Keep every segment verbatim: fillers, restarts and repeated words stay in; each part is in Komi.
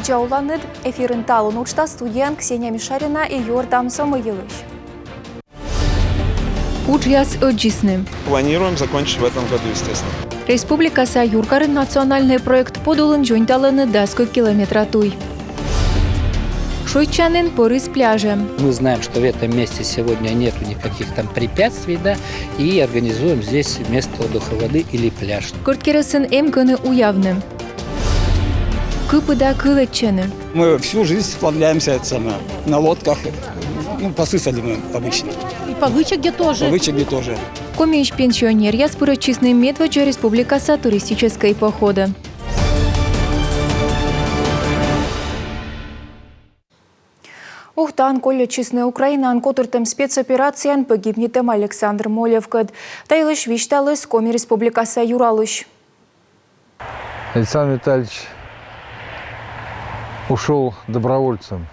Видза оланныд! Эфирын «Талун» уджтас, студияын Ксения Мишарина. И юӧртам со мый йылысь. Уджъяс ӧдзисны. Планируем закончить в этом году, естественно. Республикаса юркарын национальнӧй проект подулын дзоньталӧны дас кык километра туй. Шойччанін пӧрис пляжӧ. Мы знаем, что в этом месте сегодня нету никаких там препятствий, да, и организуем здесь место отдыха воды или пляж. Кӧрткерӧсын эм кӧні уявны. Кыпыд да кылӧдчӧны. Мы всю жизнь сплавляемся, это самое, на лодках, ну, по Сысолевым обычно. И по Вычегде тоже. По Вычегде тоже. Комиысь пенсионеръяс пырӧдчисны медводдза республикаса туристическӧй походӧ. Ухтаын колльӧдчисны Украинаын котыртӧм спецоперацияын погибнитӧм Александр Молевкӧд. Та йылысь висьталіс Коми Республикаса юралысь. Александр Витальевич ушёл добровольцем.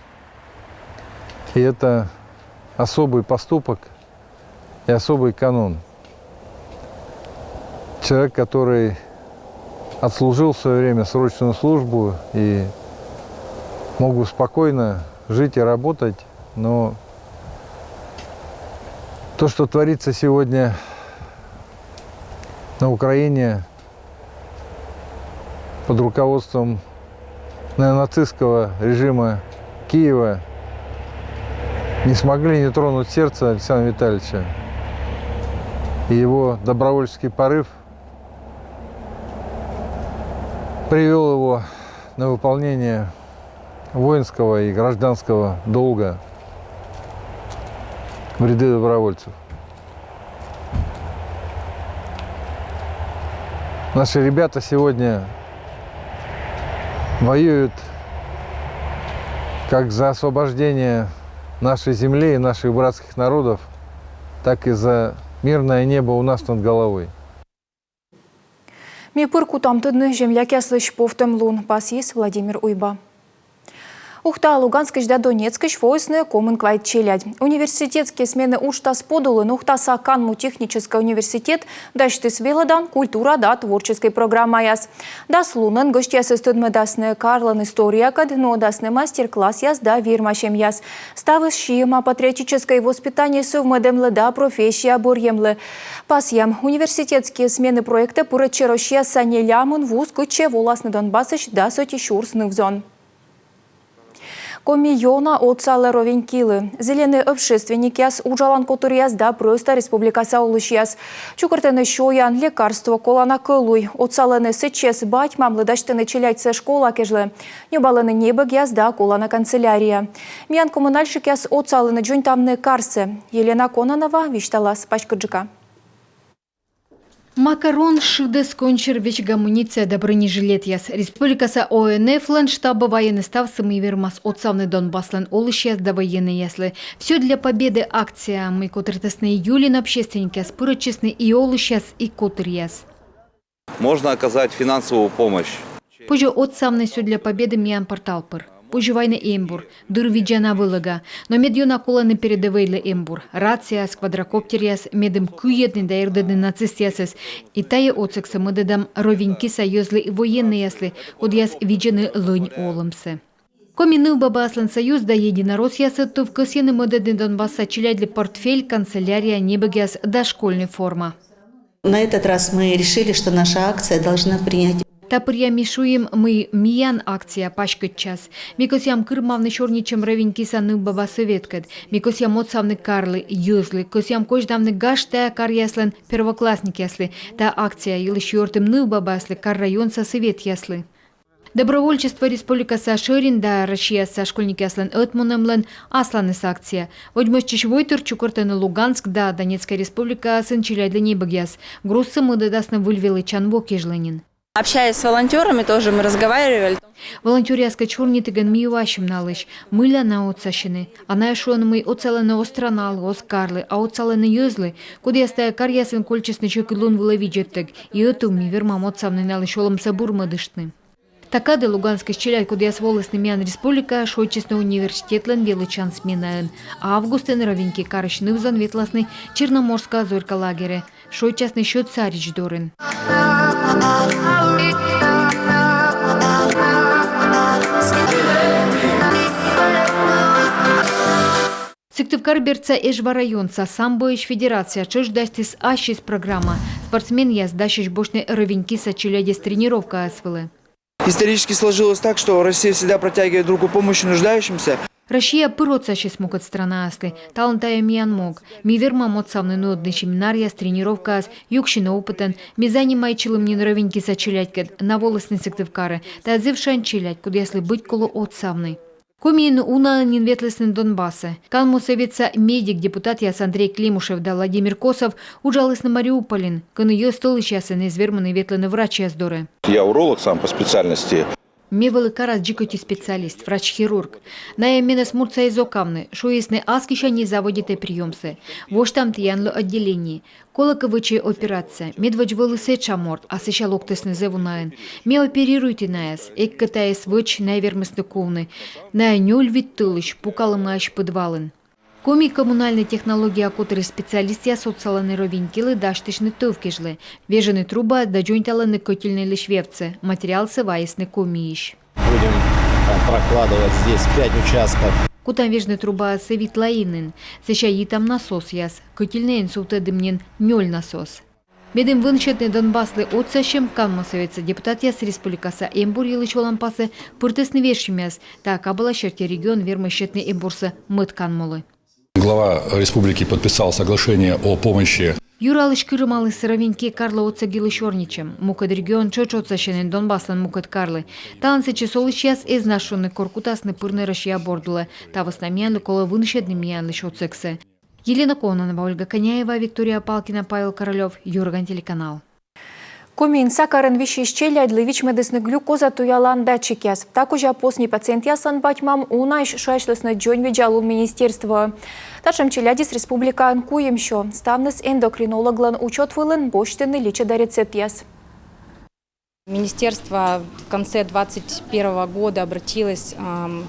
И это особый поступок и особый канон. Человек, который отслужил в своё время срочную службу и мог бы спокойно жить и работать, но то, что творится сегодня на Украине под руководством неонацистского режима Киева, не смогли не тронуть сердце Александра Витальевича. И его добровольческий порыв привёл его на выполнение воинского и гражданского долга в ряды добровольцев. Наши ребята сегодня воюют как за освобождение нашей земли и наших братских народов, так и за мирное небо у нас над головой. Ми пыр кутам тӧдны землякъяслысь повтӧм лун, пасйис Владимир Уйба. Ухтаӧ Луганскысь да Донецкысь воисны комын квайт челядь. Университетские смены уджтас подулын Ухтаса канму техническӧй университет дасьтіс велӧдан, культура да творческӧй программаяс. Дас лунӧн гӧсьтъясӧс тӧдмӧдасны карлӧн историякӧд, нуӧдасны мастер-классъяс да вермасьӧмъяс. Ставыс сиӧма патриотическӧй воспитание сӧвмӧдӧмлы да профессия бӧрйӧмлы. Пасъям, университетские смены проектӧ пырӧдчӧ Россияса нелямын вуз, кытчӧ воласны Донбассысь дас ӧти сюрс ныв-зон. Коми ёна отсалӧ Ровенькилы. Зільӧны общественникъяс, уджалан котыръяс да прӧста республикаса олысьяс. Чукӧртӧны сёян, лекарство, колана кӧлуй. Отсалӧны сэтчӧс бать-мамлы дасьтыны челядьсӧ школа кежлӧ. Ньӧбалӧны небӧгъяс да колана канцелярия. Миян коммунальщикъяс отсалӧны дзоньтавны карсӧ. Елена Кононова висьталас паськыдджыка. Макарон, шыдӧс, консерв, вещь-амуниция да бронежилетъяс. Республикаса О Н Ф-лӧн штабӧ вайӧны ставсӧ, мый вермас отсавны Донбасслӧн олысьяс да военнӧйяслы. «Всё для Победы» акция, мый котыртісны июльын, общественникъяс пырӧдчисны и олысьяс, и котыръяс. Можно оказать финансовую помощь. Позьӧ отсавны «Всё для Победы» миян портал пыр. Позьӧ вайны эмбур, дыр видзана вӧлӧга. Но медъёна колӧны передӧвӧйлы эмбур, рацияяс, квадрокоптеръяс, медым кыйӧдны да эрдӧдны нацистъясӧс. И тайӧ отсӧгсӧ мӧдӧдам Ровенькиса йӧзлы и военнӧйяслы, кодъяс видзӧны лӧнь олӧмсӧ. Коми нывбабаяслӧн союз да «Единороссъяс» ӧттув кӧсйӧны мӧдӧдны Донбасса челядьлы портфель, канцелярия, небӧгъяс да школьнӧй форма. На этот раз мы решили, что наша акция должна принять. Та пыръя ми шуим, мый миян акция паськӧдчас. Ми кӧсъям кырымавны сёрнитчӧм Ровенькиса нывбаба сӧветкӧд. Ми кӧсъям отсавны карлы, йӧзлы, кӧсъям козьнавны гаж тайӧ каръяслӧн первоклассникъяслы. Та акция йылысь юӧртім нывбабаяслы, кар-районса сӧветъяслы. Добровольчество республикаса шӧрин да Россияса школьникъяслӧн ӧтмунӧмлӧн асланыс акция. Водзмӧстчысь войтыр чукӧртӧны Луганск да Донецкӧй республикаясын челядьлы небӧгъяс. Грузсӧ мӧдӧдасны Выль велӧдчан во кежлӧ нин. Общаясь с волонтёрами, тоже мы разговаривали. Волонтёръяскӧд сёрнитігӧн ми юасим налысь, мыйла найӧ отсасьӧны. А найӧ шуӧны, мый отсалӧны оз страналы, оз карлы, а отсалӧны йӧзлы, кодъяс тайӧ каръясын кольччисны сьӧкыдлун вылӧ видзӧдтӧг. И ӧтув ми вермам отсавны налысь олӧмсӧ бурмӧдыштны. Та кадӧ Луганскысь челядь, кодъяс волісны миян республикаӧ, шойччисны университетлӧн велӧдчан сменаын. А августын Ровеньки карысь ныв-зон ветласны Черноморская зорька лагерӧ. Шойччасны сьӧд саридз дорын. Сыктывкар бердса Эжва районса самбоысь федерация тшӧтш дасьтіс ассьыс программа. Спортсменъяс дасьӧсь босьтны Ровенькиса челядьӧс тренировкаяс вылӧ. Исторически сложилось так, что Россия всегда протягивает руку помощи нуждающимся. Россия пыр отсасис мукӧд странаяслы. Талун тайӧ миян мог. Ми вермам отсавны нуӧдны семинаръяс, тренировкаяс, юксьыны опытӧн. Ми занимайтчылім нин Ровенькиса челядькӧд, на волісны Сыктывкарӧ. Тайӧ зэв шань челядь, кодъяслы быть колӧ отсавны. Комиын унаӧн нин ветлісны Донбассӧ. Канму сӧветса медик депутатъяс Андрей Климушев да Владимир Косов уджалісны Мариупольын, кӧні йӧз тӧлысьясӧн эз вермыны ветлыны врачьяс дорӧ. Я уролог сам по специальности. Ме вӧлі карас дзик ӧти специалист, врач-хирург. Найӧ менӧс муртса эз окавны, шуисны, аскисянь заводитӧ приёмсӧ. Восьтам тіянлы отделение. Колӧкӧ вӧчӧй операция. Медводз вӧлі сэтшӧм морт, а сэсся локтісны зэв унаӧн. Ме оперируйті найӧс. Эг кӧ тайӧс вӧч, найӧ вермисны кувны. Найӧ нёль-вит тӧлысь пукалӧмаӧсь пӧдвалын. Коми коммунальнӧй технология котырыс специалистъяс отсалӧны Ровенькилы дасьтысьны тӧв кежлӧ. Вежӧны трубаяс да дзоньталӧны котельнӧйлысь вевтсӧ. Материалсӧ вайисны Комиысь. Будем там прокладывать здесь пять участков. Кутам вежны трубаяссӧ Вит лайинын. Сэсся йитам насосъяс. Котельнӧйын сувтӧдім нин нёль насос. Медым вынсьӧдны Донбасслы отсасьӧм, Канму сӧветса депутатъяс республикаса эмбур йылысь оланпасӧ пыртісны вежсьӧмъяс. Та кабала серти регион вермӧ сетны эмбурсӧ мӧд канмулы. Глава республики подписал соглашение о помощи. Юралысь кырымаліс Ровеньки карлы отсӧг йылысь орнитчӧм. Мукӧд регион тшӧтш отсасьӧны Донбасслӧн мукӧд карлы. Талун сэтчӧс олысьяс эз на шуны, кор кутасны пырны Россия борд улӧ. Та вӧсна миянлы колӧ вынсьӧдны миянлысь отсӧгсӧ. Елена Кононова, Ольга Коняева, Виктория Палкина, Павел Королёв, «Юрган» телеканал. Комиын сакарын висьысь челядьлы вичмӧдісны глюкоза туялан датчикъяс. Та кузя посни пациентъяслӧн бать-мам унаысь шыасьлісны дзоньвидзалун министерствоӧ. Татшӧм челядьыс республикаын куим сё. Ставныс эндокринологлӧн учёт вылын, босьтӧны личӧда рецептъяс. Министерство в конце двадцать первого года обратилось, ам,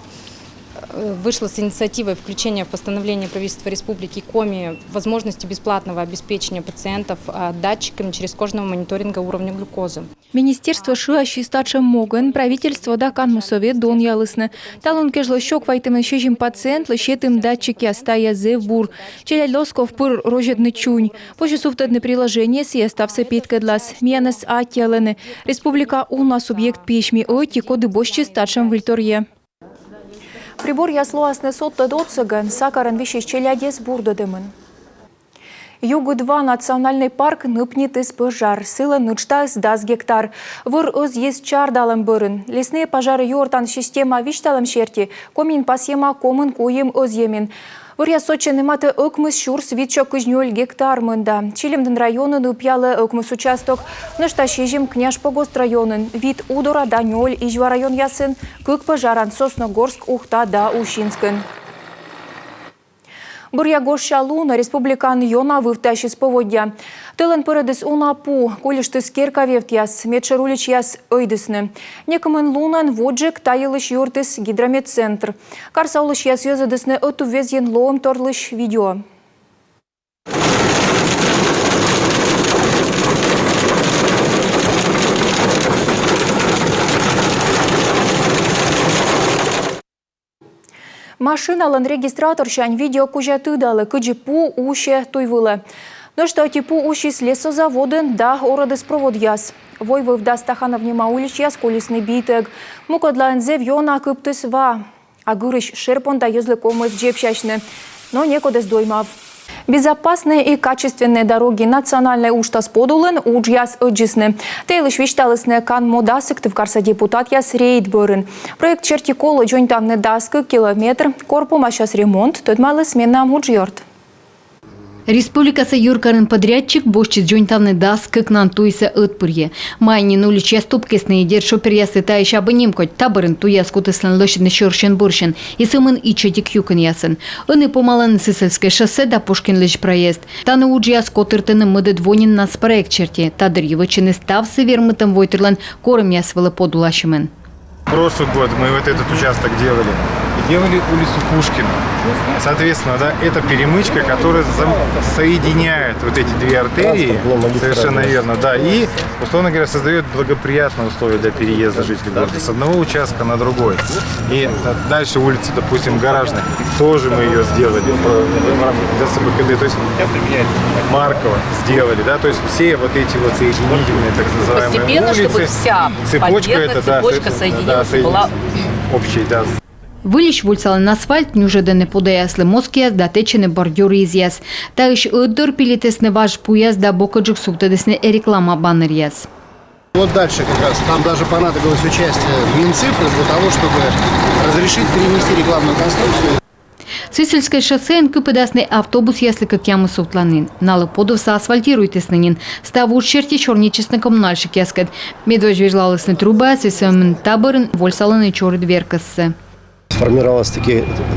э, вышло с инициативой включения в постановление правительства Республики Коми возможности бесплатного обеспечения пациентов, а, датчиками через кожного мониторинга уровня глюкозы. Министерство шыасис татшӧм могӧн, правительство да Канму сӧвет донъялісны. Талун кежлӧ сё квайтымын сизим пациентлы сетім датчикъяс, тайӧ зэв бур. Челядьлы оз ков пыр розьӧдны чунь. Позьӧ сувтӧдны приложение, сійӧ ставсӧ петкӧдлас. Миянӧс аттьӧалӧны. Республика уна субъект пиысь ми ӧти, коді босьтчис татшӧм выльторйӧ. Приборъяс лоасны содтӧд отсӧгӧн, сакарын висьысь челядь эз бурдӧдӧмын. «Югыд ва» национальнӧй парк ныпнитіс пӧжар. Сылӧн нытшта дас гектар. Вӧр ӧзйис чардалӧм бӧрын. Лесные пожары юӧртан система висьталӧм серти, Комиын пасйӧма комын куим ӧзйӧмин. Вӧръяс сотчӧны матӧ ӧкмыс сюрс витсё кызь нёль гектар мында. Чилимдін районын ыпъялӧ ӧкмыс участок, нӧшта сизим Княжпогост районын, вит Удора да нёль Изьва районъясын, кык пӧжаран Сосногорск, Ухта да Усинскын. Бӧръя гожся лунӧ республикаын ёна вывтасис поводдя. Тӧлӧн пӧрӧдіс уна пу, кольыштіс керка вевтъяс, медшӧр уличаяс ӧйдісны. Некымын лунӧн водзджык та йылысь юӧртіс гидрометцентр. Карса олысьяс йӧзӧдісны ӧтуввезйын лоӧмторлысь видео. Машиналӧн регистраторсянь видео кузя тыдалӧ, кыдзи пу усьӧ туй вылӧ. Нӧшта ӧти пу усис лесозаводын да орӧдіс проводъяс. Войвыв да Стаханов нима уличаяс колисны битӧг. Мукӧдлаын зэв ёна кыптіс ва. А гырысь шерпонда йӧзлы ковмис дзебсясьны. Но некод эз доймав. «Безопасные и качественные дороги» национальнӧй уджтас подулын уджъяс ӧддзисны. Та йылысь висьталісны Канму да Сыктывкарса депутатъяс рейд бӧрын. Проект серти колӧ дзоньтавны дас кык километр. Кор помасяс ремонт, тӧдмаліс менам уджъёрт. Республикаса юркарын подрядчик босьтчис дзоньтавны дас кыкнан туйса ӧтпырйӧ. Май нин уличаяс тупкисны, и дерт, шофёръяслы таысь абу нимкодь. Та бӧрын туйяс кутісны лӧсьӧдны сьӧрсьӧн-бӧрсьӧн, и сӧмын ичӧтик юкӧнъясӧн. Ӧні помалӧны Сысольскӧй шоссе да Пушкинлысь проезд. Тані уджъяс котыртӧны мӧдӧд во нин нацпроект серти. Та дырйи вӧчӧны ставсӧ вермытӧм войтырлӧн корӧмъяс вылӧ подуласьӧмӧн. Прошлый год мы вот этот участок делали. Делали улицу Пушкина. Соответственно, да, это перемычка, которая зам- соединяет вот эти две артерии. Совершенно верно, да. И, условно говоря, создает благоприятные условия для переезда жителей города с одного участка на другой. И дальше улица, допустим, Гаражная, тоже мы ее сделали в рамках ДСБКД. То есть Маркова сделали, да, то есть все вот эти вот соединительные, так называемые, постепенно, улицы, чтобы вся цепочка, это, да, цепочка соединилась, была общей, да. Выльысь вольсалӧны асфальт, нюжӧдӧны подаяслы москияс да тэчӧны бордюр изъяс. Таысь ӧтдор пилитісны важ пуяс да бокӧджык сувтӧдісны реклама баннеръяс. Вот дальше как раз. Там даже понадобилось участие Минцифры для того, чтобы разрешить перенести рекламную конструкцию. Сысольскӧй шоссеын кыпӧдасны автобусъяслы кӧкъямыс сувтланін. Налы подувсӧ асфальтируйтісны нин. Став удж серти сёрнитчисны коммунальщикъяскӧд. Медводз вежлалісны трубаяс, и сӧмын та бӧрын вольсалӧны чорыд веркӧссӧ. Сформировалась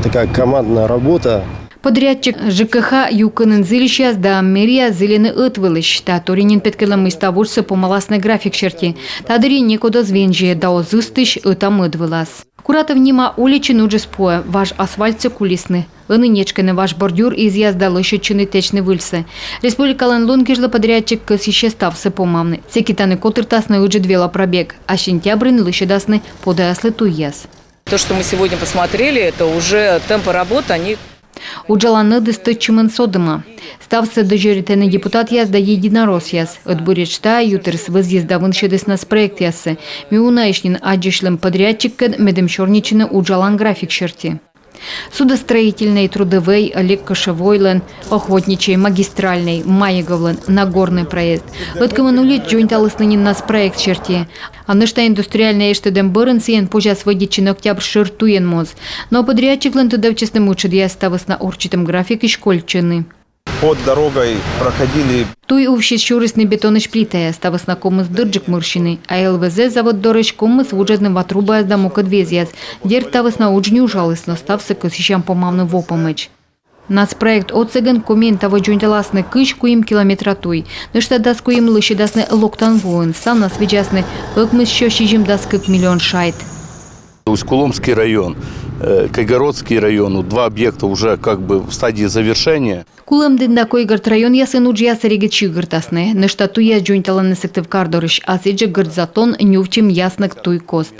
такая командная работа. Подрядчик, ЖКХ юкӧнын зільысьяс да мэрия зільӧны ӧтвылысь. Та торйӧн нин петкӧдлӧ, мый став уджсӧ помаласны график серти. Та дырйи некод оз вензьӧй да оз ыстысь ӧта-мӧд вылас. Куратов нима уличын уджыс пуӧ, важ асфальтсӧ кулисны. Ӧні нетшкӧны важ бордюр изъяс да лӧсьӧдчӧны тэчны выльсӧ. Республикалӧн лун кежлӧ подрядчик кӧсйысьӧ ставсӧ помавны. Сэки тані котыртасны ыджыд велопробег, а сентябрын лӧсьӧдасны подаяслы туйяс. То, что мы сегодня посмотрели, это уже темпы работ, они... Уджалан ӧдыс тӧдчымӧн содыма. Ставсӧ дӧзьӧритӧны депутатъяс да единороссъяс. Ӧд буретш тайӧ ютырыс вӧзйис да вынсьӧдіс нацпроектъяссӧ. Ми унаысь нин аддзысьлім подрядчиккӧд, медым сёрнитчыны уджалан график серти. Судостроительнӧй, Трудовӧй, Легкошевӧйлӧн, Охотничьӧй, Магистральнӧй, Маеговлӧн, Нагорнӧй проезд. Ӧткымын улич дзоньталісны нин нацпроект серти. А нӧшта индустриальнӧй эштӧдӧм бӧрын сійӧн позяс вӧдитчыны Октябрь шӧр туйӧн моз. Но подрядчиклӧн тыдовтчисны мытшӧдъяс, та вӧсна орччытӧм графикысь кольччӧны. Под дорогой проходили. Туй увсьыс сюрисны бетонысь плитаяс, та вӧсна ковмис дырджык мырсьыны. А ЛВЗ завод дорысь ковмис вуджӧдны ватрубаяс да мукӧд везъяс. Дерт, та вӧсна удж нюжаліс, но ставсӧ кӧсйысям помавны во помӧдз. Нацпроект отсӧгӧн Комиын таво дзоньталасны кызь куим километра туй. Нӧшта дас куим лӧсьӧдасны локтан воын. Ставнас видзасны ӧкмыссё сизимдас кык миллион шайт. Усть-Куломский район, э, Койгородский район, вот два объекта уже как бы в стадии завершения. Кулӧмдін да Койгорт районъясын уджъяс регыд сигӧртасны. Нӧшта туйяс дзоньталӧны Сыктывкар дорысь, а сідзжӧ Гӧрд Затон, Нювчим, Яснӧг туй кост.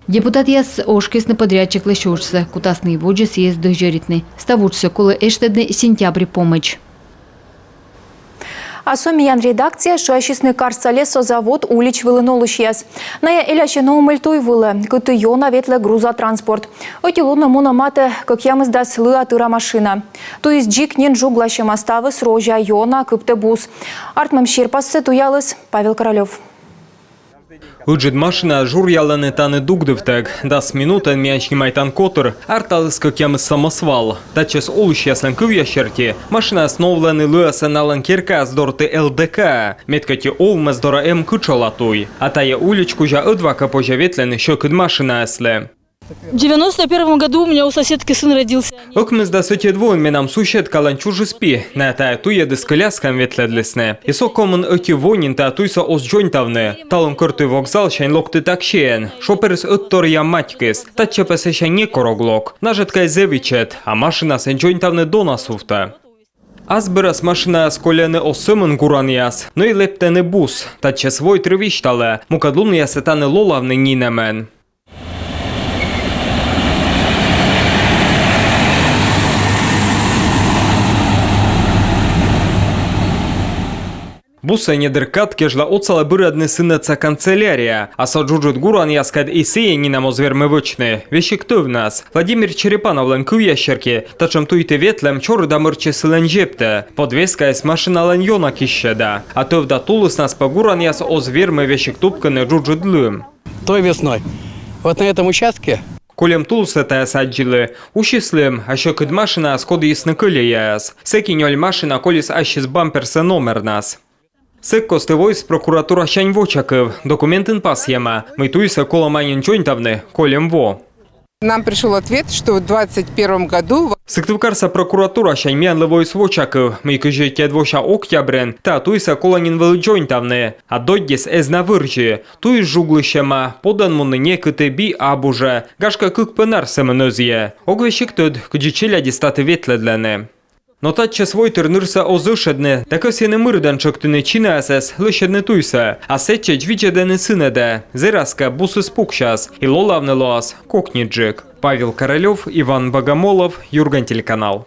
Депутатъяс ошкисны подрядчиклысь уджсӧ, кутасны и водзӧ сійӧс дӧзьӧритны. Став уджсӧ колӧ эштӧдны сентябрь помӧдз. А со миян редакцияӧ шыасисны Карса лесозавод улич вылын олысьяс. Найӧ элясьӧны Омӧль туй вылӧ, кыті ёна ветлӧ грузотранспорт. Ӧти лунӧ мунӧ матӧ кӧкъямысдас лыа тыра машина. Туйыс дзик нин жугласьӧма, ставыс розя, ёна кыптӧ бус. Артмӧм серпассӧ туяліс Павел Королёв. Ыджыд машинаӧс журъялӧны тані дугдывтӧг. Дас минутӧн миян снимайтан котыр арталіс кӧкъямыс самосвал. Татчӧс олысьяслӧн кывъяс серти, машинаӧс новлӧны лыасӧ налӧн керкаяс дорті ЛДК. Мед кӧть и овмӧс дорӧ эм кытшовлатуй. А тайӧ улич кузя ӧдвакӧ позьӧ ветлыны сьӧкыд машинаыслы. В девяносто первом году у меня у соседки сын родился. Ӧкмысдас ӧтиӧд воын менам суседкалӧн чужис пи. Найӧ тайӧ туйӧдыс коляскаӧн ветлӧдлісны. И со комын ӧти во нин тайӧ туйсӧ оз дзоньтавны. Талун Кӧртуй вокзалсянь локті таксиӧн. Шоперыс ӧтторъя матькис. Татчӧ пӧ сэсся некор ог лок. Нажӧткаӧй зэв ичӧт, а машинасӧн дзоньтавны дона сувтӧ. Ас бӧрас машинаӧс кольӧны оз сӧмын гуранъяс, но и лэптӧны бус. Татчӧс войтыр висьталӧ, мукӧд лунъясӧ тані лолавны нинӧмӧн. Бусӧ недыр кад кежлӧ отсалӧ бырӧдны сынӧдса канцелярия, а со джуджыд гуранъяскӧд и сійӧ нинӧм оз вермы вӧчны, весиг тӧвнас. Владимир Черепановлӧн кывъяс серти, татшӧм туйті ветлӧм чорыда мӧрччӧ сылӧн зептӧ. Подвескаыс машиналӧн ёна киссьӧ да. А тӧв да тулыснас пӧ гуранъяс оз вермы весиг тупкыны джуджыд лым. Той весной вот на этом участке. Кольӧм тулысӧ тайӧс аддзылі. Усис лым, а сьӧкыд машинаыс кодйисны кӧлеяяс. Сэки нёль машина колис ассьыс бамперсӧ номернас. Сэк кості воис прокуратурасянь вочакыв. Документын пасйӧма, мый туйсӧ колӧма нин дзоньтавны кольӧм во. Нам пришёл ответ, что в двадцать первом году... Сыктывкарса прокуратурасянь миянлы воис вочакыв, мый кызь тӧдвося октябрын та туйсӧ колӧ нин вӧлі дзоньтавны, а доддьыс эз на вӧрзьы. Туйыс жуглысьӧма, подӧн мунны некыті, би абу жӧ, гашкӧ, кык пӧ на ӧд сӧмын ӧзйӧ. Ог весиг тӧд, кыдзи челядьыс таті ветлӧдлӧны. Но татчӧс войтыр нырсӧ оз ӧшӧдны да кӧсйӧны мырдӧн тшӧктыны чинаясӧс, лӧсьӧдны туйсӧ, а сэтчӧдз видзӧдӧны сынӧдӧ, зэрас кӧ бусыс пуксяс, и лолавны лоас кокньыдджык. Павел Королёв, Иван Богомолов, «Юрган» телеканал.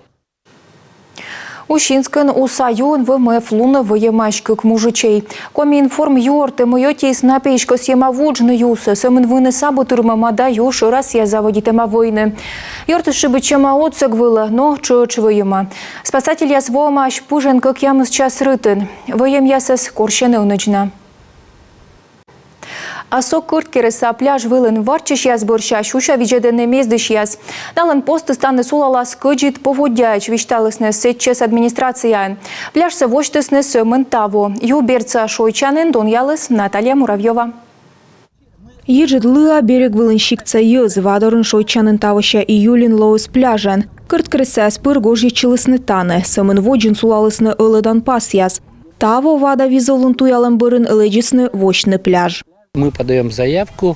Усинскын Уса юын ВМФ лунӧ выйӧмаӧсь кык мужичӧй. Комиинформ юӧртӧ, мый ӧтиыс на пиысь кӧсйӧма вуджны юсӧ, сӧмын выныс абу тырмӧма да ю шӧрасъяс заводитӧма вӧйны. Ёртыс шыбитчӧма отсӧг вылӧ, но тшӧтш выйӧма. Спасательяс воӧмаӧсь пыжӧн кӧкъямыс час рытын. Выйӧмъясӧс корсьӧны ӧнӧдз на. А со Кӧрткерӧса пляж вылын варччысьяс бӧрся сюся видзӧдӧны мездысьяс. Налӧн постыс тані сулалас кӧдзыд поводдяӧдз, висьталісны сэтчӧс администрацияын. Пляжсӧ восьтісны сӧмын таво. Ю бердса шойччанін донъяліс Наталья Муравьёва. Еджыд лыа берег вылын сиктса йӧз. Вадорын шойччанін тавося июльын лоис пляжӧн. Кӧрткерӧсаяс пыр гожйӧдчылісны тані, сӧмын водзын сулалісны ӧлӧдан пасъяс. Таво вада визувлун туялӧм бӧрын лэдзисны восьтны пляж. Мы подаём заявку,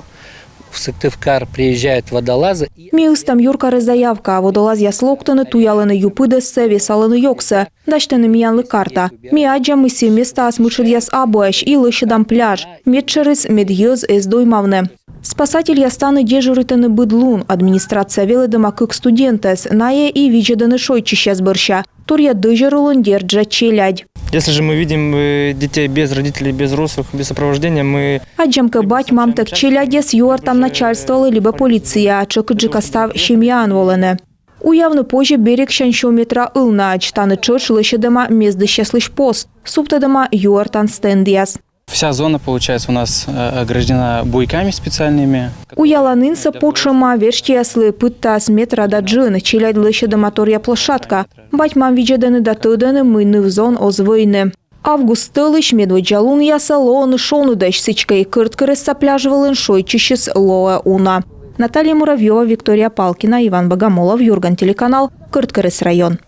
в Сыктывкар приезжают водолазы. Ми ыстам юркарӧ заявка, водолазъяс локтӧны, туялӧны ю пыдӧссӧ, весалӧны ёгсӧ, дасьтӧны миянлы карта. Ми аддзам, мый сійӧ местаас мытшӧдъяс абуӧсь, и лӧсьӧдам пляж. Медшӧрыс, мед йӧз эз доймавны. Спасательяс тані дежуритӧны быд лун. Администрация велӧдӧма кык студентӧс, найӧ и видзӧдӧны шойччысьяс бӧрся. Торъя дӧзьӧр улын, дерт жӧ, челядь. Если же мы видим, э, детей без родителей, без взрослых, без сопровождения, мы... Аддзам кӧ бать-мамтӧг челядьӧс, юӧртам начальстволы либӧ полицияӧ, тшӧкыдджыка став семьяӧн волӧны. Уявны позьӧ берегсянь сё метра ылнаӧдз, тані тшӧтш лӧсьӧдӧма мездысьяслысь пост, сувтӧдӧма юӧртан стендъяс. Вся зона, получается, у нас, э, ограждена буйками специальными. Уяла нинсӧ потшӧма, верстьӧяслы пыдтас метра да джын, челядь лӧсьӧдӧма торъя площадка. Бать-мам видзӧдӧны да тӧдӧны, мый ныв-зон оз вӧйны. Август тӧлысь медводдза лунъясӧ лоӧны шоныдӧсь, сідзкӧ и Кӧрткерӧсса пляж вылын шойччысьыс лоӧ уна. Наталья Муравьёва, Виктория Палкина, Иван Богомолов, «Юрган» телеканал, Кӧрткерӧс район.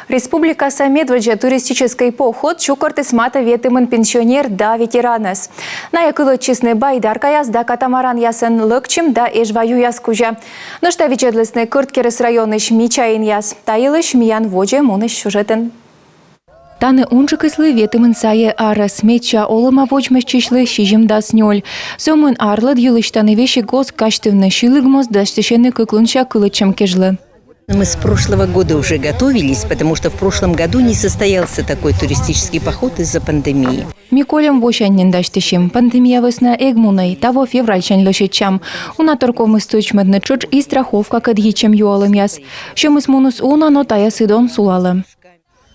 Республикаса медводдза туристическӧй поход чукӧртіс матӧ ветымын пенсионер да ветеранӧс. Найӧ кылӧдчисны байдаркаяс да катамаранъясӧн Лӧкчим да Эжва юяс кузя. Нӧшта видзӧдлісны Кӧрткерӧс районысь мича инъяс. Та йылысь миян водзӧ мунысь сюжетын. Тані унджыкыслы ветымын сайӧ арӧс, медся олӧма водзмӧстчысьлы сизимдас нёль. Сӧмын арлыд йылысь тані весиг оз казьтывны, сьылігмоз дасьтысьӧны кык лунся кылӧдчӧм кежлӧ. Мы с прошлого года уже готовились, потому что в прошлом году не состоялся такой туристический поход из-за пандемии. Ми кольӧм восянь нин дасьтысим, пандемия вӧсна эг мунӧй, таво февральсянь лӧсьӧдчам. Уна тор ковмис тӧчмӧдны тшӧтш и страховкакӧд йитчӧм юалӧмъяс. Сьӧмыс муніс уна, но тайӧ сы дон сулалӧ.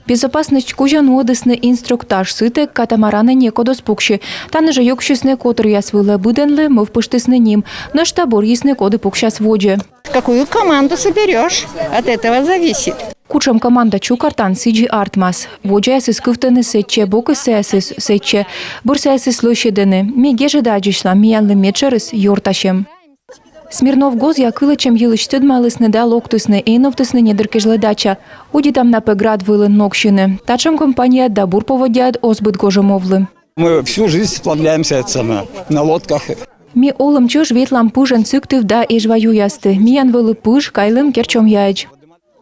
Безопасность кузя нуӧдісны инструктаж, сытӧг катамаранӧ некод оз пуксьы. Тані жӧ юксисны котыръяс вылӧ, быдӧнлы мӧвпыштісны ним. Нӧшта бӧрйисны, коді пуксяс водзӧ. Какую команду соберёшь, от этого зависит. Кутшӧм команда чукӧртан, сідзи артмас. Водзаясыс кывтӧны сэтчӧ, бокыссаясыс сэтчӧ, бӧрсаясыс лӧсьӧдӧны. Ми гежӧда аддзысьлам, миянлы медшӧрыс ёртасьӧм. Смирнов гозъя кылӧдчӧм йылысь тӧдмалісны да локтісны, эновтісны недыр кежлӧ дача. Удитам на пӧ град вылын ноксьыны. Татшӧм компанияыд да бур поводдяыд оз быд гожӧм овлы. Мы всю жизнь сплавляемся это самое, на лодках. Ми олӧм чӧж ветлам пыжӧн Сыктыв да Эжва юясті. Миян вӧлі пыж, кайлім Керчомъяӧдз.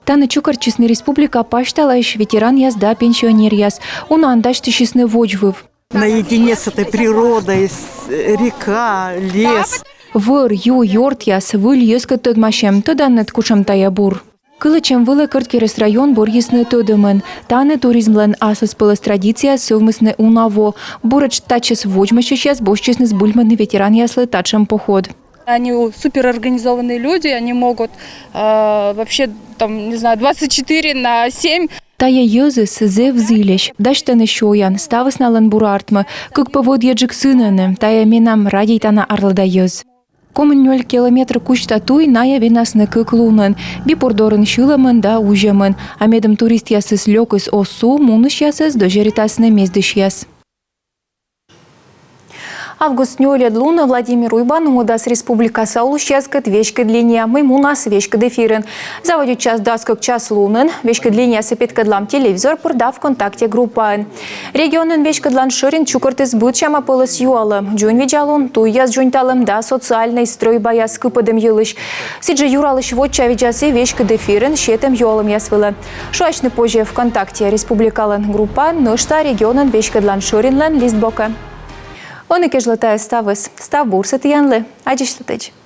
Тані чукӧртчисны республика пасьталаысь ветеранъяс да пенсионеръяс. Унаӧн дасьтысисны водзвыв. Наедине с этой природой, с-, река, лес. Вӧр, ю, ёртъяс, выль йӧзкӧд тӧдмасьӧм, тӧданныд, кутшӧм тайӧ бур. Кылӧдчӧм вылӧ Кӧрткерӧс район бӧрйисны тӧдӧмӧн. Тані туризмлӧн аслыспӧлӧс традицияяс сӧвмисны уна во. Буретш татчӧс водзмӧстчысьяс босьтчисны збыльмӧдны ветеранъяслы татшӧм поход. Они у-, суперорганизованные люди, они могут, а, вообще, там, не знаю, двадцать четыре на семь. Тайӧ йӧзыс зэв зільӧсь, дасьтӧны сёян, ставыс налӧн бура артмӧ, кык пӧ вӧдйӧджык сынӧны, тайӧ менам радейтана арлыда йӧз. Комын нёль километр кузьта туй найӧ венасны кык лунӧн, бипур дорын сьылӧмӧн да узьӧмӧн, а медым туристъясыс лёкыс оз су, мунысьясӧс дӧзьӧритасны мездысьяс. Август нёльӧд лунӧ Владимир Уйба нуӧдас республикаса олысьяскӧд веськыд линия, мый мунас веськыд эфирын. Заводитчас дас кык час лунын. Веськыд линиясӧ петкӧдлам телевизор пыр да ВКонтакте группаын. Регионын веськӧдлан шӧрин чукӧртіс быдсяма пӧлӧс юалӧм: дзоньвидзалун, туйяс дзоньталӧм да социальнӧй стрӧйбаяс кыпӧдӧм йылысь. Сідзжӧ юралысь вочавидзас и веськыд эфирын сетӧм юалӧмъяс вылӧ. Шуасьны позьӧ ВКонтакте республикалӧн группаын, нӧшта регионын веськӧдлан шӧринлӧн листбокӧ. Ӧні кежлӧ тайӧ ставыс. Став бурсӧ тіянлы. Аддзысьлытӧдз.